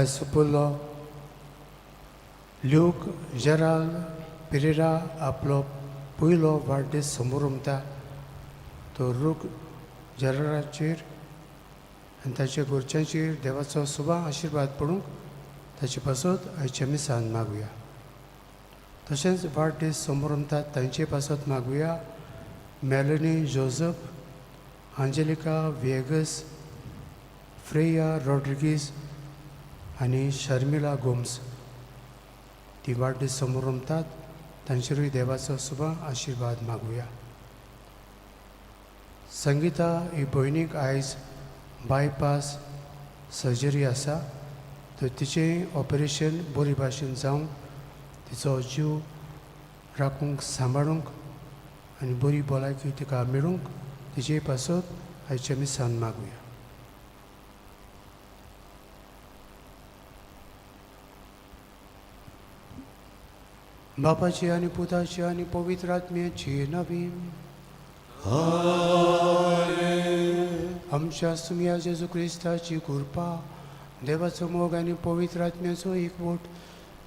आयज सुपुल्लो ल्यूक जेराल पिरेरा आपलो पयलो वाडदीस समोरमता तो रूख जेरालाचेर आनी ताच्या घरच्यांचेर देवाचो सुबा आशिर्वाद पडूंक ताचे पासत आयच्या मिसान मागुया. तशेंच वाडदीस समोरमतात तांचे पासत मागुया Melanie Joseph, Angelica Viegas, Freya Rodrigues आनी शर्मिला गोम्स. ती वाडदीस समोरमतात तांचेरूय देवाचो सुबा आशिर्वाद मागुया. संगीता ही भयणीक आयज बायपास सर्जरी आसा तर तिचें ऑपरेशन बरे भाशेन जावंक, तिचो जीव राखूंक, सांबाळूंक आनी बरी भलायकी तिका मेळूंक तिचे पासत आयच्या मिसान मागुया. बापाची आनी पुताची आनी पवित्र आत्म्याची नवीन. आमच्या सुमया जेजू क्रिस्ताची कृपा, देवाचो मोग आनी पवित्र आत्म्याचो एकवट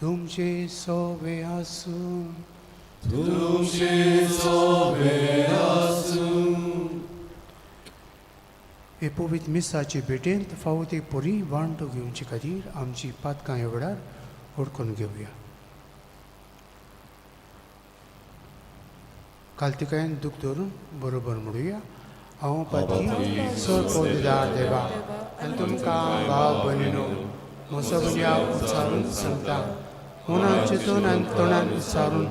तुमचे सोवे आसूं. तुमचे सोवे आसूं. हे पवित्र मिसाचे भेटेंत फावो ती परी वांटो घेवचे खातीर आमची पातकां ह्या वेळार ओडकून घेवया. कालतिकायेन दूख धरून बरोबर म्हणुया. हांव पाती सोर देवा आनी तुमकां भाव भयणीनो म्हजो बुन्याव उच्चारून सांगता, मनान चिंतून आनी तोंडान उच्चारून,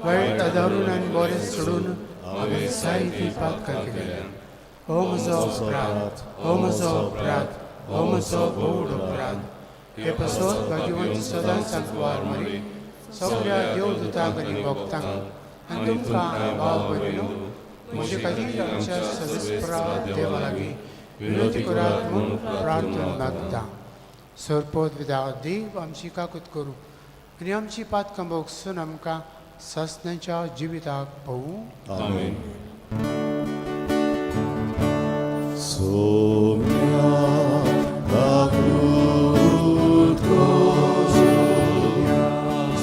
वायट आदारून आनी बरें सोडून हांवें जायतीं पातकां केल्या. हो म्हजो अपराध, हो म्हजो अपराध, हो म्हजो व्हड अपराध. हे पासत भाग्यवंत सदांच सांकवार मरी, सगळ्या देवदूतांक आनी भक्तांक आनी तुमकां भाव भयणीनो म्हजे खातीर आमच्या सदस्परा देवा लागीं विनवती करात म्हूण प्रार्थना मागता. सरपद विदा देव आमची काकूत करूं आनी आमची पातकां भोगसून आमकां सासण्याच्या जिविताक पळोवं. आमेन. सोम्या काकूत कर,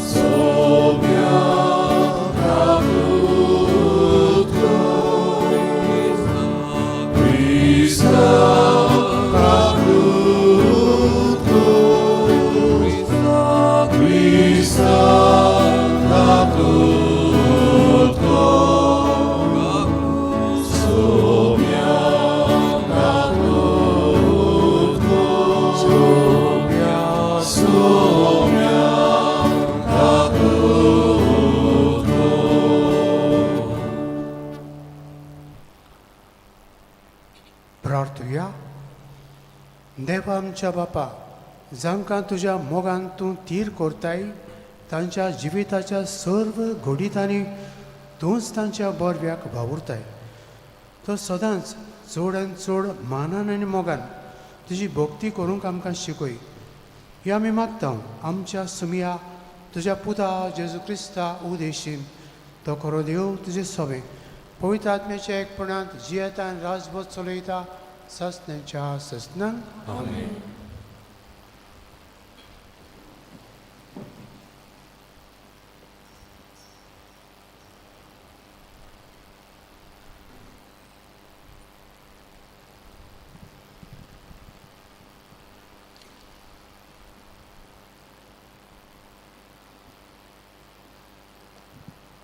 सोम्या काकूत कर, क्रिस्ता काकूत कर, क्रिस्ता काकूत कर, सोम्या काकूत कर, सोम्या, सोम्या काकूत कर. प्रार्थुया. देवा आमच्या बापा, जांकां तुज्या मोगान तूं थीर करताय तांच्या जिविताच्या सर्व घडितांनी तूंच तांच्या बरव्याक वावुरताय. तो सदांच चड आनी चड मानान आनी मोगान तुजी भक्ती करूंक आमकां शिकय. ही आमी मागता आमच्या सुमया तुज्या पुता जेजू क्रिस्ता उदेशीन. तो खरो देव तुजे सोबे पवित्र आत्म्याच्या एकपणांत जियेता आनी राजभर चलयता ससण्याच्या ससनांक. आमेन.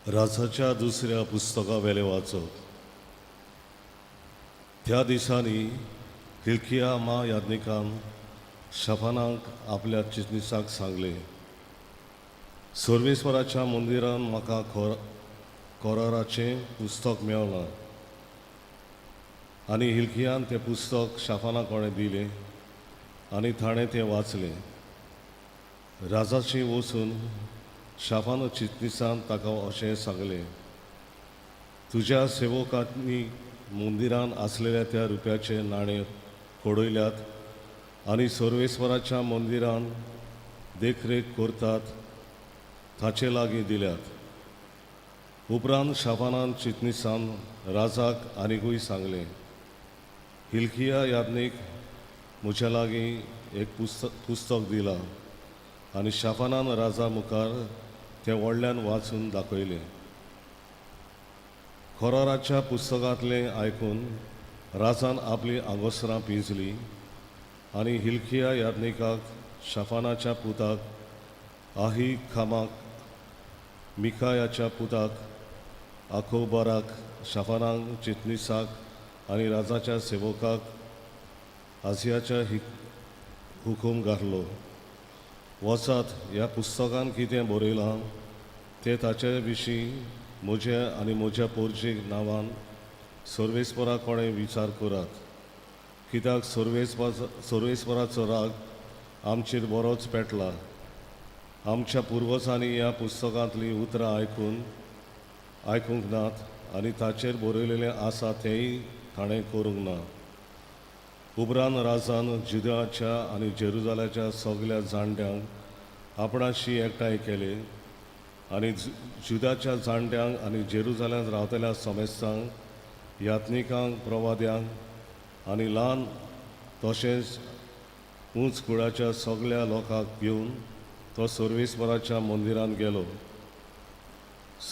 राजाच्या दुसऱ्या पुस्तका वेलें वाचप. त्या दिसांनी हिलकिया मा याज्ञिकान शफानाक आपल्या चिटणीसाक सांगलें, सर्वेस्वराच्या मंदिरान म्हाका कराराचें पुस्तक मेळ्ळां. आनी हिलकियान तें पुस्तक शाफाना कडेन दिलें आनी ताणें तें वाचलें. राजाची वचून शाफान चिटणीसान ताका अशें सांगलें, तुज्या सेवकांनी मंदिरान आसलेल्या त्या रुपयाचे नाणे पडयल्यात आनी सर्वेस्वराच्या मंदिरान देखरेख करतात ताचे लागीं दिल्यात. उपरांत शाफानान चिटणीसान राजाक आनिकूय सांगलें, हिलकिया याज्ञीक म्हज्या लागीं एक पुस्तक दिलां आनी शाफानान राजा मुखार तें व्हडल्यान वाचून दाखयलें. कराराच्या पुस्तकांतलें आयकून राजान आपलीं आंगोसरां पिंजलीं आनी हिलकिया याज्ञिकाक, शाफानाच्या पुताक आहिकामाक, मिकायाच्या पुताक आकोबराक, शाफानाक, चितनिसाक आनी राजाच्या सेवकाक आजियाच्या हुकूम घातलो, वचात, ह्या पुस्तकान कितें बरयलां तें ताचे विशीं म्हज्या आनी म्हज्या पोरचेक नांवान सर्वेस्परा कडेन विचार करात, कित्याक सर्वेस्पराचो राग आमचेर बरोच पेटला. आमच्या पुर्वजांनी ह्या पुस्तकांतलीं उतरां आयकूंक नात आनी ताचेर बरयलेलें आसा तेंय ताणें करूंक ना. उपरांत राजान जुदाच्या आनी जेरुजालाच्या सगल्या जाणट्यांक आपणाशी एकठांय केले आनी जुदाच्या जाणट्यांक आनी जेरुजाल्यांत रावतल्या समेस्तांक, यात्निकांक, प्रवाद्यांक आनी ल्हान तशेंच उंच कुळाच्या सगल्या लोकांक घेवन तो सर्वेस्पराच्या मंदिरांत गेलो.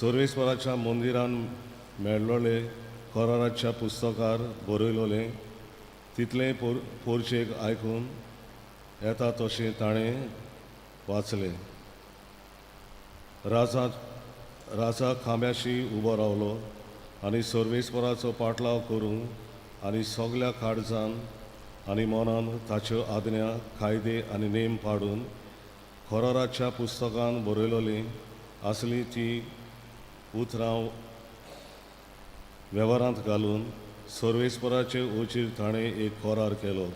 सर्वेस्पराच्या मंदिरांत मेळ्ळोले कराराच्या पुस्तकार बरयलोलें तितलें पोरचेक आयकून येता तशें ताणें वाचलें. राजा राजा खांब्याशी उबो रावलो आनी सर्वेस्पराचो पाटलाव करूंक आनी सगल्या काळजान आनी मनान ताच्यो आज्ञा, कायदे आनी नेम पाडून कराराच्या पुस्तकान बरयलोलीं आसलीं ती उतरां वेव्हारांत घालून सर्वेस्पराचे ओचीर ताणें एक करार केलो.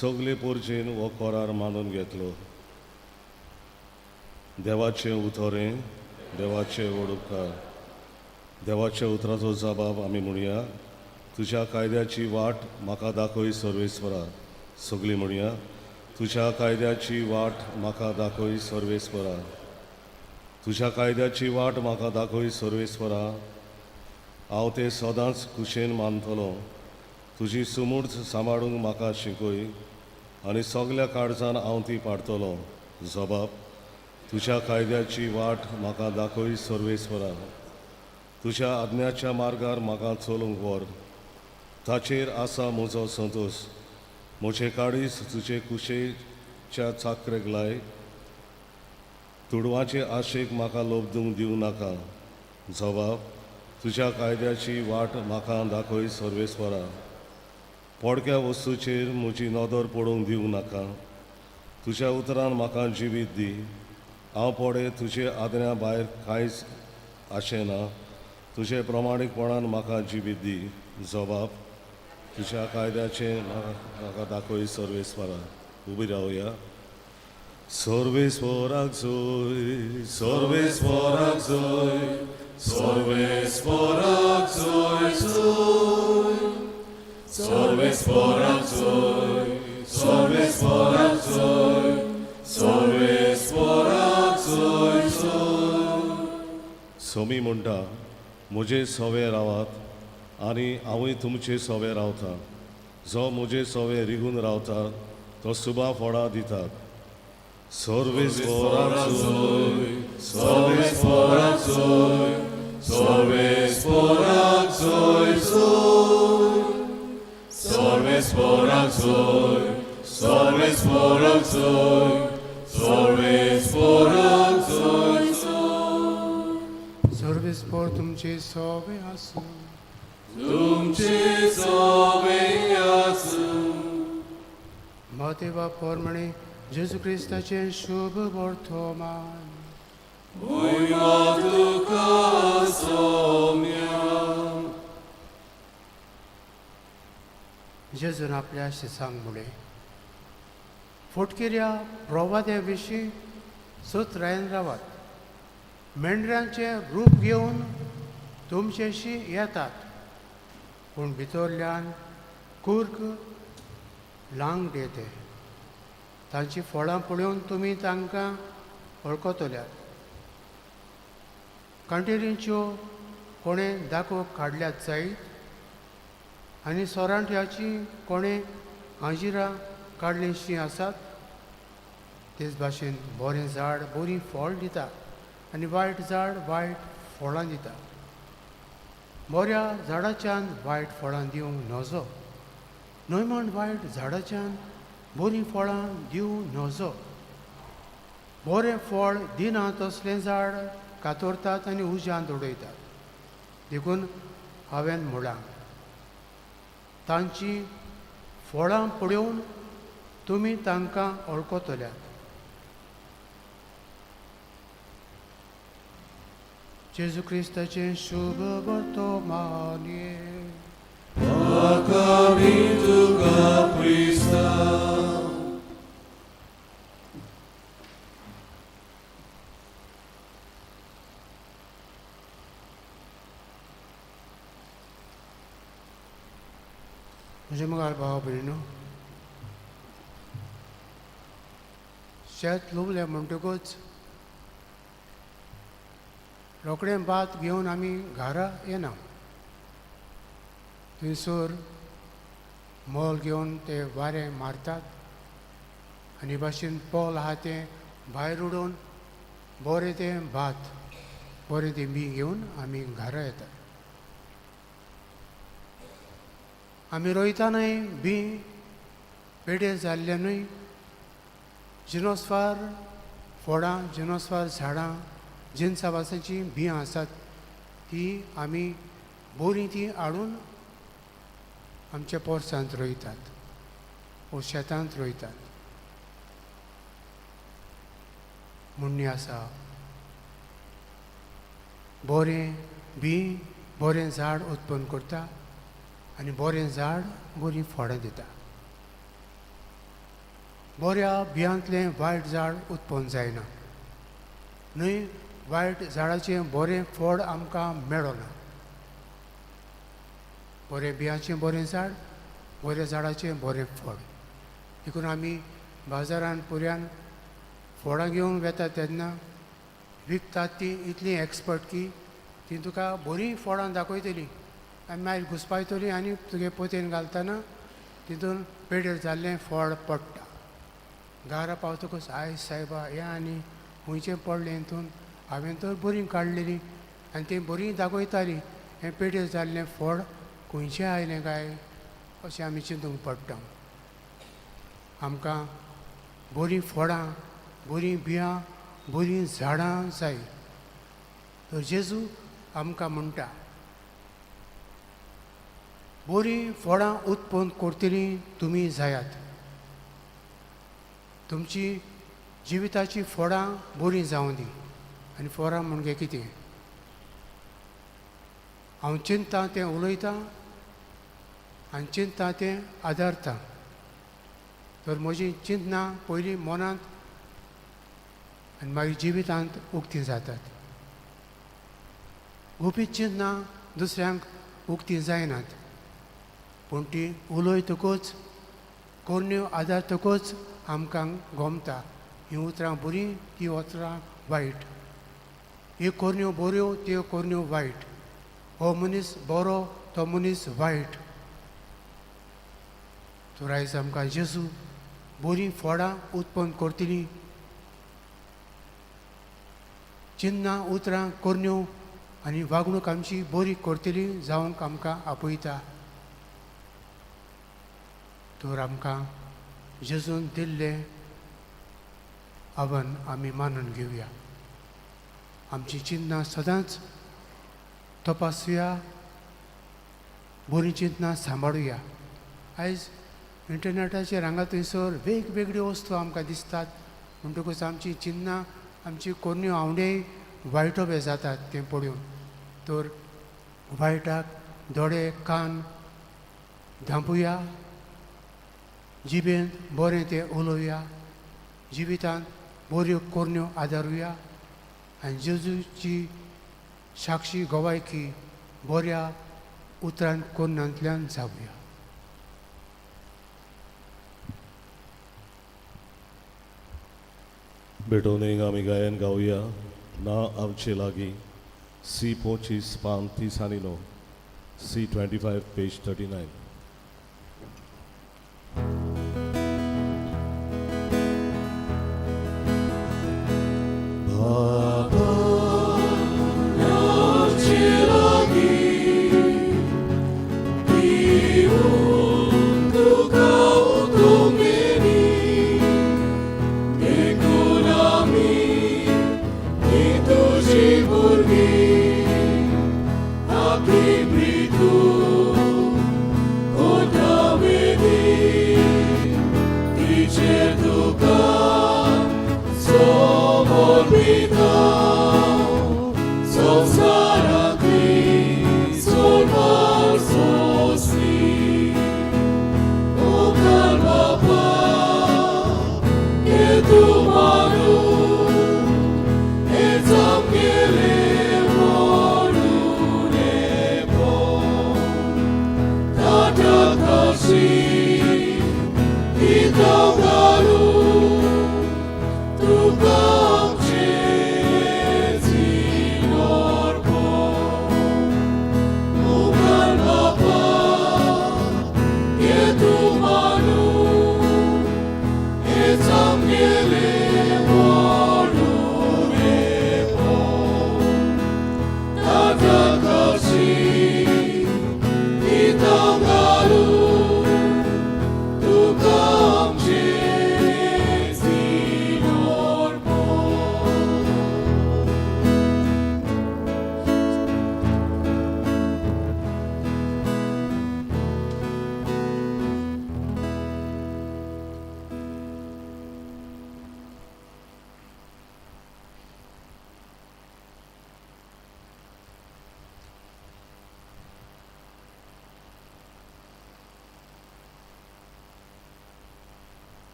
सगले पोरचेन हो करार मानून घेतलो. देवाचें उतरें, देवाचें व्हड उपकार. देवाच्या उतराचो जबाब आमी म्हणया, तुज्या कायद्याची वाट म्हाका दाखय सर्वेस्परा. सगळीं म्हणया, तुज्या कायद्याची वाट म्हाका दाखय सर्वेस्परा. तुज्या कायद्याची वाट म्हाका दाखय सर्वेस्परा, हांव तें सदांच खुशेन मानतलो. तुजी सुमूर्त सांबाळूंक म्हाका शिकय आनी सगल्या काळजान हांव ती पाडतलो. जबाब, तुज्या कायद्याची वाट म्हाका दाखय सर्वेस्परा. तुज्या आज्ञाच्या मार्गार म्हाका चलूंक व्हर, ताचेर आसा म्हजो संतोश. म्हजें काळीज तुजे कुशेच्या चाकरेक लाय, तुडवाचे आशेक म्हाका लोबदूंक दिवं नाका. जबाब, तुज्या कायद्याची वाट म्हाका दाखय सर्वेस्परा. पडक्या वस्तूचेर म्हजी नदर पडूंक दिवं नाका. तुज्या उतरान म्हाका जिवीत दी. हांव पडे तुजे आज्ञा भायर कांयच आशेना, तुजे प्रमाणीकपणान म्हाका जिवीत दी. जबाब, तुज्या कायद्याचें म्हाका दाखय सर्वेस्परा. उबी रावया. सर्वेस्पराक जोय, सर्वेस्पराक जोय, सर्वेस्पराक जोय जोय, सर्वेस्पराक जोय, सर्वेस्पराक जोय, सर्वेस्पराक जोय जोय. सोमी म्हणटा, म्हजे सवे रावात आनी हांवूय तुमचे सवे रावता. जो म्हजे सवे रिगून रावता तो सुबा फळां दितात. सर्वेस्पराक जोय, सर्वेस्पराक जोय, सर्वेस्पराक जोय जोय, सर्वेस्पराक जोय, सर्वेस्पराक जोय, सर्वेस्पराक जोय जोय. सर्वेस्पर तुमचे सोबे आसूं. तुमचे सोबे आसूं. मतेवा पोरमणे जेजू क्रिस्ताचें शुभ वर्तमान. भुंयमा तुका सोम्या. जेजून आपल्या शिसांक म्हणलें, फटकिऱ्या प्रवाद्या विशीं सुत्रायन रावात. मेंढरांचें रूप घेवन तुमचेशी येतात, पूण भितरल्यान कुर्क लांगडे ते. तांचीं फळां पळोवन तुमी तांकां वळखतल्यात. कांटेरींच्यो कोणें दाखो काडल्यात जायत आनी सोरांट्याची कोणें आंजिरां काडलीशीं आसात. तेच भाशेन बरें झाड बरीं फळ दिता आनी वायट झाड वायट फळां दिता. बऱ्या झाडाच्यान वायट फळां दिवंक नजो, न्हय म्हण वायट झाडाच्यान बरीं फळां दिवं नजो. बरें फळ दिना तसलें झाड कातरतात आनी उज्यांत उडयतात. देखून हांवें म्हळां, तांची फळां पळोवन तुमी तांकां वळखतल्यात. जेजू क्रिस्ताचें शुभ वर्तमानये. म्हजे मुखार भाव भयणीनो, शेत लुवलें म्हणटकूच रोखडें भात घेवन आमी घरा येना. थंयसर मोल घेवन ते वारें मारतात आनी भाशेन पोल आहा तें भायर उडोवन बरें तें भात बरें तें बी घेवन आमी घरा येतात. आमी रोयता न्हय बी पेडे जाल्ले न्हय, जिनोसवार फळां जिनोसवार झाडां जिनसा वासाचीं बियां आसात ती आमी बरीं ती हाडून आमच्या पोरसांत रोयतात वो शेतांत रोयतात. म्हणणी आसा, बरें बी बरें झाड उत्पन्न करता आनी बरें झाड बरीं फळां दिता. बऱ्या बियांतलें वायट झाड उत्पन्न जायना, न्हय वायट झाडाचें बरें फळ आमकां मेळना. बरें बियाचें बरें झाड, बऱ्या झाडाचें बरें फळ. देखून आमी बाजारान पुऱ्यान फळां घेवन वेता तेन्ना विकतात ती इतली एक्सपर्ट की ती तुका बरीं फळां दाखयतली आनी मागीर घुसपायतली आनी तुगे पोतयेन घालतना तितून पेडेर जाल्लें फळ पडटा. घरा पावतकूच आयज सायबा हें आनी खंयचें पडलें हितून, हांवें तर बरीं काडलेलीं आनी तीं बरीं दाखयतालीं, हें पेडेर जाल्लें फळ खंयचें आयलें काय अशें आमी चिंतूंक पडटा. आमकां बरीं फळां बरीं बियां बरीं झाडां जाय. तर जेजू आमकां म्हणटा, बरीं फळां उत्पन्न करतलीं तुमी जायात, तुमची जिविताची फळां बरीं जावं दी. आनी फळां म्हणजे कितें? हांव चिंतता तें उलयतां आनी चिंतता तें आदारता. तर म्हजी चिंतनां पयलीं मनांत आनी मागीर जिवितांत उक्तीं जातात. गुपीत चिंतनां दुसऱ्यांक उक्तीं जायनात, पूण ती उलयतकूच कोरण्यो आदारतकूच आमकां गोमता हीं उतरां बरीं ती उतरां वायट, ह्यो कोरण्यो बऱ्यो त्यो कोरण्यो वायट, हो मनीस बरो तो मनीस वायट. तर आयज आमकां जेजू बरीं फळां उत्पन्न करतली, चिन्नां उतरां कोरण्यो आनी वागणूक आमची बरी करतली जावंक आमकां आपयता. तर आमकां जेजून दिल्लें आव्हान आमी मानून घेवया. आमची चिंतनां सदांच तपासुया, बरीं चिंतनां सांबाळुया. आयज इंटरनॅटाचेर हांगा थंयसर वेगवेगळ्यो वस्तू आमकां दिसतात, म्हणटकूच आमची चिन्नां आमची कोरण्यो आंवडे वायटो बी जातात तें पळोवन. तर वायटाक दोळे कान धांपुया, जिबेंत बरें तें उलोवया, जिवितांत बऱ्यो कोरण्यो आदारुया आनी जेजूची साक्षी गवायकी बऱ्या उतरान कोरनांतल्यान जावया. भेटोवणेक आमी गायन गावया ना आमचे लागीं सी 25 पान 39, C 25 page 39.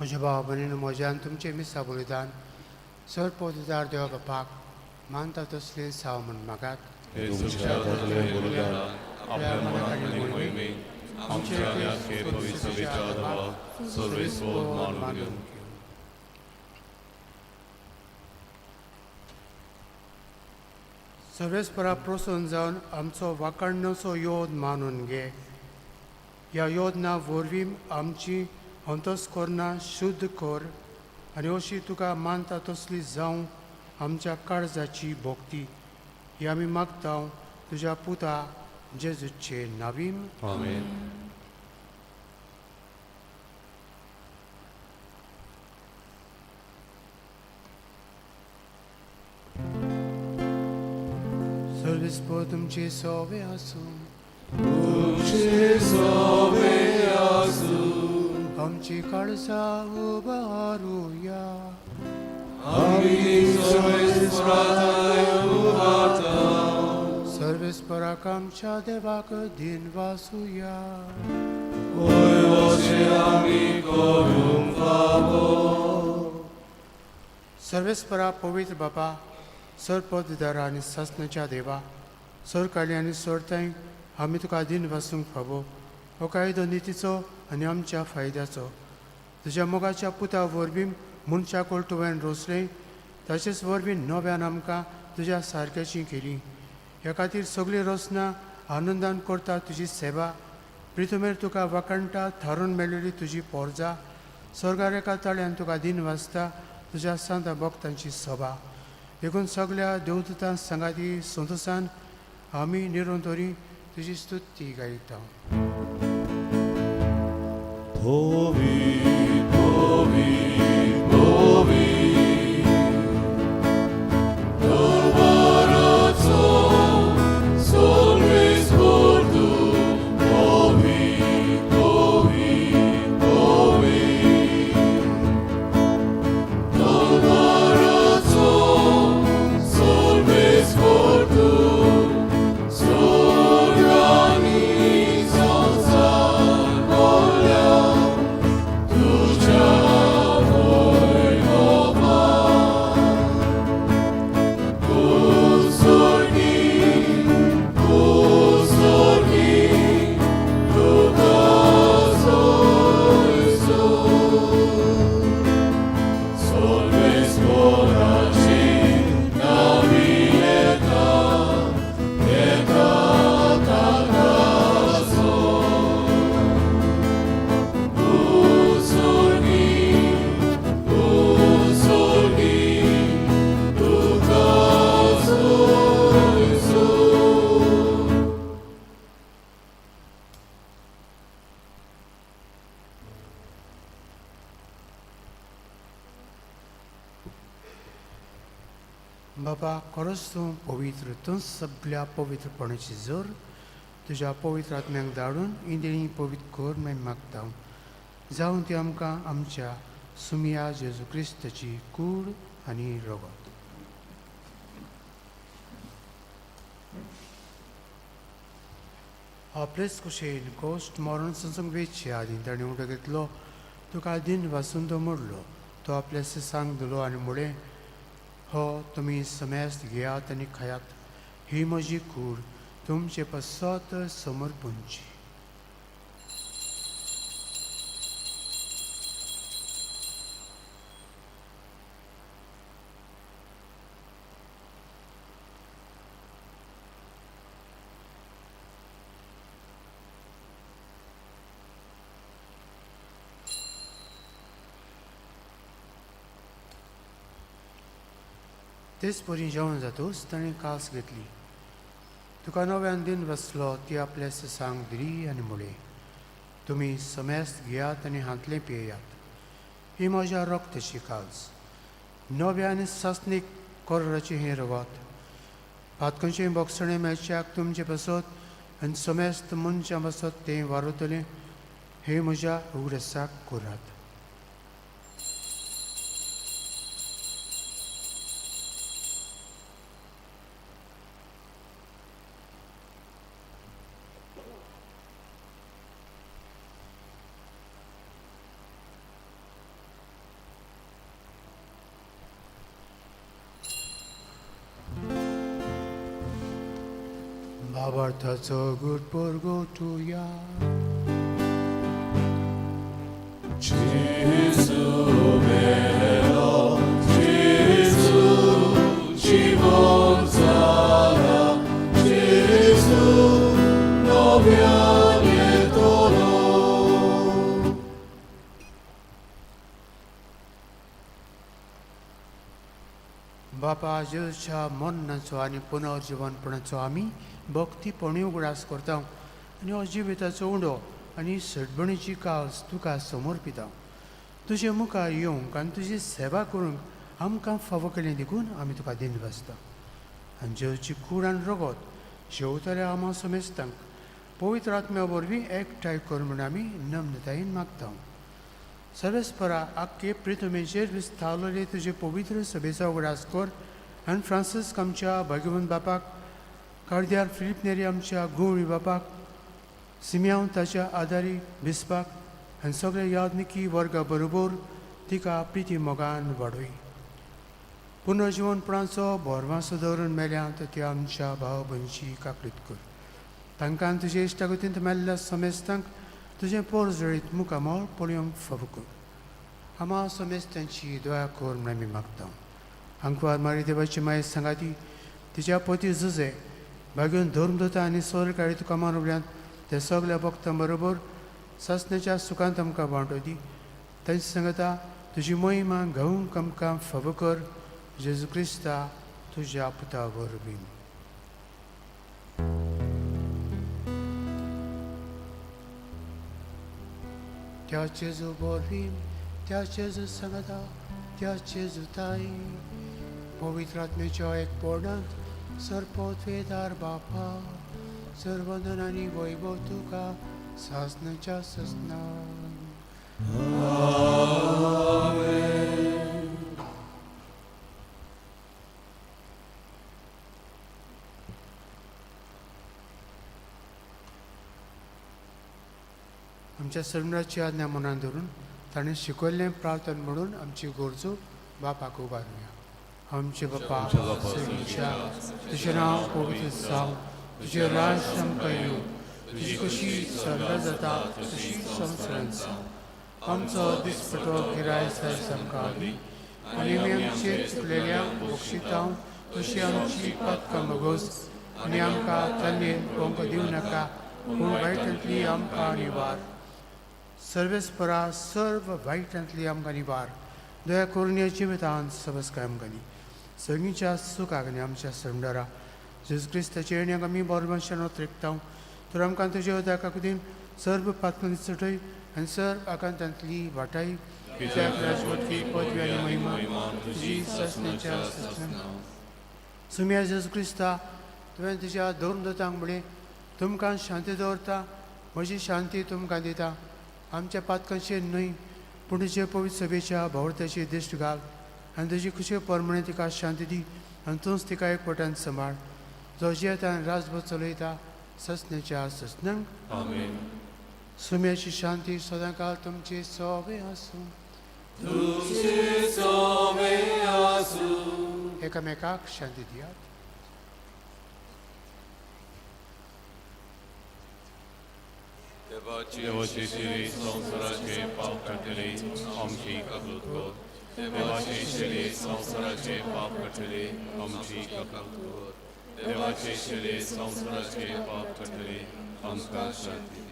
म्हज्या भाव भयणीन म्हज्यान तुमचें मिसां बलिदान सर पोतदार देवा बापाक मानता तसलें साव म्हूण मागात. हे तुमच्या हातांतलें बलिदान आपल्या मनाक आनी मोहिमेक आमच्या आनी आख्खे पवित्र सभेच्या देवाक सर्वेस्पोर मानून घेवं. सर्वेस्परा प्रसन्न जावन आमचो वाखाणण्याचो योद मानून घे. ह्या योजना वरवीं आमची अंतस्करणां शुद्ध कर आनी अशी तुका मानता तसली जावं आमच्या काळजाची भक्ती. ही आमी मागता तुज्या पुता जेजूचे नावीम. आमेन. सर्वेस्पर तुमचे सोवे आसूं. तुमचे सोवे आसूं. आमची काळजां उबारुया. आमी सर्वेस्पराक उबारता. सर्वेस्पराक आमच्या देवाक दिन वासुया. होय अशें आमी करूंक फावो. सर्वेस्परा पवित्र बापा, सर पददारा आनी सासणाच्या देवा, सरकाली आनी सरतांय आमी तुका दिन वासूंक फावो. हो कायदो नितीचो आनी आमच्या फायद्याचो. तुज्या मोगाच्या पुता वरवीं मनशाक तुवें रोसलें, ताचेच वरवीं नव्यान आमकां तुज्या सारक्याची केली. ह्या खातीर सगळीं रचना आनंदान करता तुजी सेवा. प्रितमेर तुका वाखाणटा थारून मेळिल्ली तुजी पोरजा. स्वर्गार एका ताळ्यान तुका दिन वाचता तुज्या सांत भक्तांची सभा. देखून सगळ्या देवदूतां सांगाती संतोसान आमी निरंतरी तुजी स्तुती गायता. Povi, povi, povi, Doloroso, सर्वेस्पर तूं. Povi, povi, povi, Doloroso, सर्वेस्पर तूं. स्वर्गानी संवसार भरल्या तुज्या वैभवान. कुसुर्गी, कुसुर्गी, तुका सोयसूं. सर्वेस्पराची नावी येता, येता ताका सोड. कुसुर्गी, कुसुर्गी, तुका सोयसूं. बाबा, खरोच तूं पवित्र, तूं सगल्या पवित्रपणाची जोर. तुज्या पवित्र आत्म्याक धाडून इंद्रिय पवित्र कर मागीर मागता, जावन ती आमकां आमच्या सुमिया जेजू क्रिस्ताची कूड आनी रगत. आपलेच कुशेन कोश्ट मरण संसंग वेचचे आदीं ताणें उडो घेतलो, तुका दिन वासून तो मोडलो, तो आपल्या सिसांक दिलो आनी म्हळें, हो तुमी समेस्त घेयात आनी खायात. ही म्हजी कूड तुमचे पसत समर्पणची. तेच परी जेवण जातूच ताणें कास घेतली, तुका नव्यान दिन बसलो, ती आपल्या सिसांक दिली आनी म्हळें, तुमी समेस्त घेयात आनी हांतलें पियेयात. ही म्हज्या रक्ताची काज, नव्या आनी सासणीक कोराची हें रगत. पातकांचें बोगसणें मेळच्याक तुमचे पासत आनी समेस्त मनशां पासत तें वारवतलें. हें म्हज्या उगडासाक करात. भावार्थाचो गुट परगटुया. बापा जेजूच्या मरणाचो आनी पुनर्जिवनपणाचो आमी भक्तीपणी उगडास करता आनी हो जिविताचो उंडो आनी सडबणीची कास तुका समर्पिता. तुजे मुखार येवंक आनी तुजी सेवा करूंक आमकां फावो केली देखून आमी तुका दिन बसता. आनी जेजूची कूड आनी रगत शेवतल्या आमा समेस्तांक पवित्र आत्म्या वरवीं एकठांय कर म्हूण आमी नम्रतायेन मागता. सर्वेस्परा आख्खे प्रितुमेचेर विस्तावलेले तुजे पवित्र सभेचो उगडास कर आनी फ्रांसिस्क आमच्या भाग्यवंत बापाक, कार्द्यार फिलीप नेरी आमच्या गुवळी बापाक, सिमियांव ताच्या आदारी बिस्पाक आनी सगळे यादनिकी वर्गा बरोबर तिका प्रिती मोगान वाडय. पुनर्जिवनपणाचो भरवासो दवरून मेल्या त्या आमच्या भाव भयणीची काकळीत कर. तांकां तुजे इश्टागतींत मेल्ल्या समेस्तांक तुजें पोरजळीत मुखामळ पळोवंक फावो कर. आमा समेस्तांची दया कर म्हूण आमी मागता. आंकवार मारी देवाची माये सांगाती तिच्या पती जुजे भाग्योन धर्मदूता आनी सोरकाळी तुका मानवल्यान ते सगल्या भक्तां बरोबर सासण्याच्या सुखांत आमकां वांटो दी. तांची सांगता तुजी महिमा गावंक आमकां फावो कर. जेजू क्रिस्ता तुज्या पुता वरवीं. त्या जेजू वरवीं, त्या जेजू सांगता, त्या जेजू ताई पवित्र आत्म्याच्या एकपणांत सर्पोत्वेदार बापा सर्वंदन आनी वैभव तुका सासणाच्या सासणाक. आमच्या सर्वनाची आज्ञा मनान धरून ताणें शिकयल्लें प्रार्थना म्हणून आमची गरजो बापाक उबारुया. आमचे बापा सर्गीच्या, तुजें नांव पवित्र जावं, तुजें राज आमकां येवं, तुजी कशी स्वर्गात जाता तशी संवसारांत जावं. आमचो दिसपटो गिराय सायज आमकां दी आनी आमी आमचे चुकलेल्यांक बक्षितांव तशी आमची पातकां मगोस आनी आमकां तालमेन पोंक दिवं नाका, पूण वायटांतली आमकां निवार. सर्वेस्परा सर्व वायटांतली आमकां निवार. दया करून ह्या जिवितांत सबस्काय आमकां दी. सगळींच्या सुखाक आनी आमच्या संडरा जेजू क्रिस्ताचे येण्याक आमी बरोबरच्यान त्रेकता. तर आमकां तुज्या उदका कुदीन सर्व पातकांनी चटय आनी सर्व आकांतांतली वाटाय. कित्याक राजवटकी पदवी आनी महिमा तुजी सासणाच्या सासणाक. सुम्या जेजू क्रिस्ता, तुवें तुज्या धर्मदूतांक म्हणलें, तुमकां शांती दवरता, म्हजी शांती तुमकां दिता. आमच्या पातकांचेर न्हय पूण तुजे पवित्र सभेच्या भावर्थाची दिश्ट घाल आनी तुजी खुशे परमणे तिका शांती दी आनी तूंच तिका एकवटान सांबाळ, जो जियेता आनी राजभर चलयता ससण्याच्या ससणांक. आमेन. सुम्याची शांती सदांकाल तुमची सोबे आसूं. एकामेकाक शांती दियात. देवाची शिरी संवसाराचे पाप काडटली आमची कबूल कर. देवाची शिरी संवसाराचे पाप काडटली आमची कबूल कर. देवाची शिरी संवसाराचे पाप काडटली आमकां शांती दी.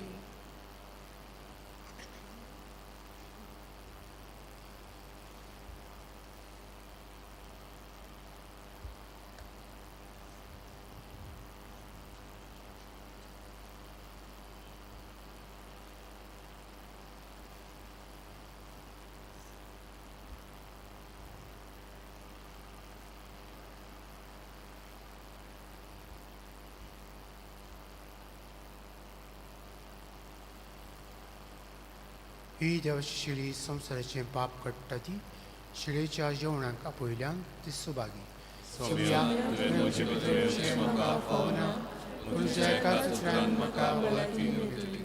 ही देवाची शिळी संवसाराचें पाप काडटा ती शिळेच्या जेवणाक आपयल्यान ती सुभागी. सोम्या, तुवें म्हजे भितर येवचें म्हाका फावना, पूण तुज्या एकाच उतरान म्हाका भलायकी मेळटली.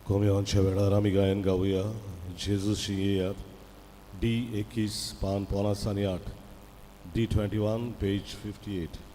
कोम्यांच्या वेळार आमी गायन गावया जेजूशी येयात डी 21 पान 58, D 21 page 58.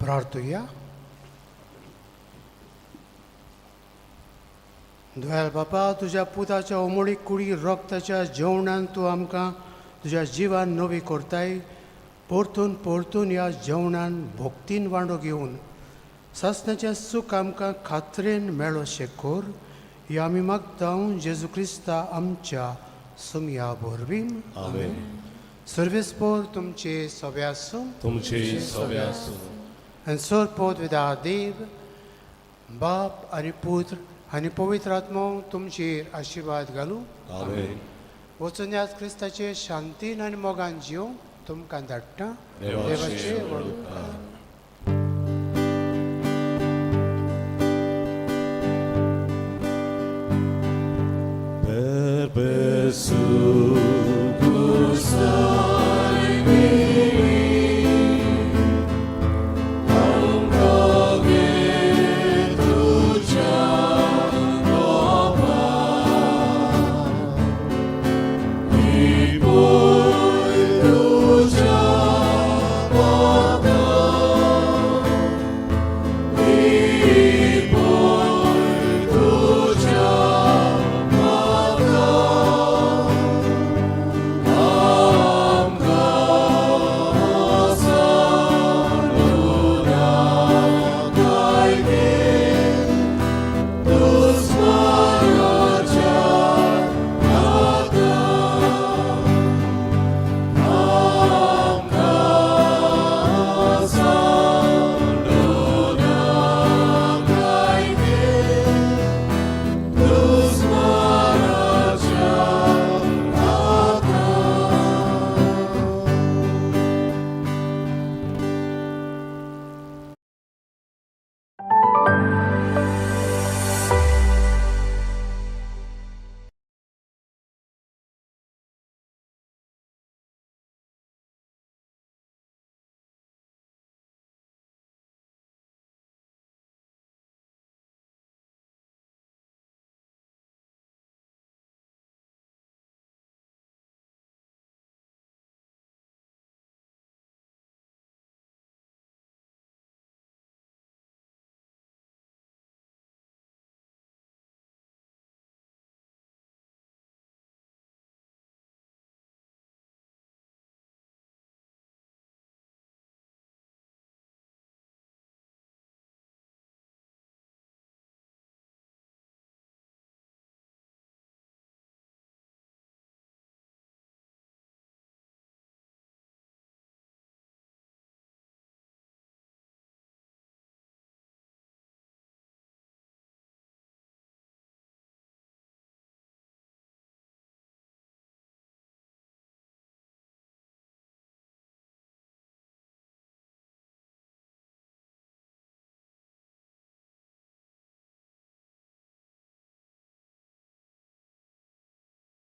प्रार्थुया. दयाळ बापा, तुज्या पुताच्या ओमोळी कुडी रक्ताच्या जेवणान तूं आमकां तुज्या जिवान नवी करताय. परतून परतून ह्या जेवणान भक्तीन वांडो घेवन सासणाचें सूख आमकां खात्रेन मेळो कर, ही आमी मागता जेजू क्रिस्ता आमच्या सुमया वरवीं. आमेन. सर्वेस्पोर तुमचे सगळे आसूं. तुमचे सगळे आसूं. आनी सोरपोत देव बाप आनी पुत्र आनी पवित्र आत्मो तुमचेर आशिर्वाद घालूं. आमेन. वचून ह्याच क्रिस्ताचे शांतीन आनी मोगान जिवंक तुमकां धाडटा. देवाचे व्हड उपकार. Per